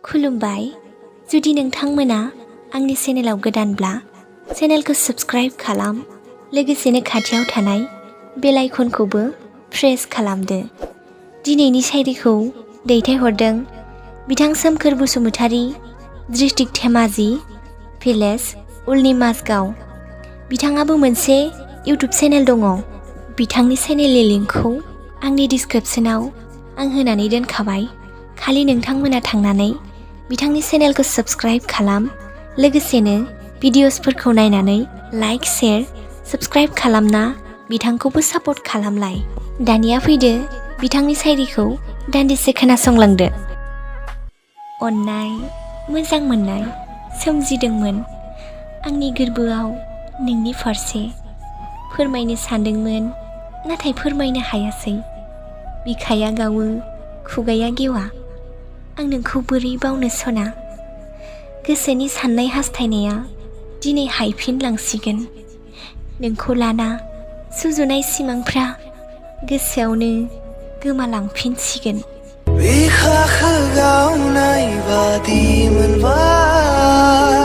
खुलुमबाय जुदि नोंथांमोना आंनि चेनेलाव गोदानब्ला चेनेलखौ साबस्क्राइब खालाम लोगोसेनो खाथियाव थानाय बेल आइकनखौबो प्रेस खालामदो। दिनैनि शायरिखौ दैथायहरदों बिथां सोमखोर बसुमतारी, डिस्ट्रिक्ट धेमाजि, भिलेज उलनि माजगाव। बिथाङाबो मोनसे इउटुब चेनेल दङ। बिथांनि चेनेलनि लिंकखौ आंनि डिसक्रिप्शनाव आं होनानै दोनखाबाय। खालि नोंथांमोना थांनानै बिथांनि चेनेलखौ साबस्क्राइब खालाम लोगोसेनो भिडिअसफोरखौ नायनानै लाइक शेयार साबस्क्राइब खालामना बिथांखौबो सापर्ट खालामलाय। दानिया फैदो बिथांनि शायरिखौ दान्दिसे खोनासंलांदो। अननाय मोजां मोननाय सोमजिदोंमोन आंनि गोरबोआव नोंनि फारसे। फोरमायनो सानदोंमोन नाथाय फोरमायनो हायासै। बिखाया गावो खुगाया गेवा, आं नोंखौ बोरै बावनो सना। गोसोनि साननाय हास्थायनाया दिनै हायफिनलांसिगोन। नोंखौ लाना सुजुनाय सिमांफ्रा गोसोआवनो गोमालांफिनसिगोन। बिखाखौ गावनाय बादि मोनबाय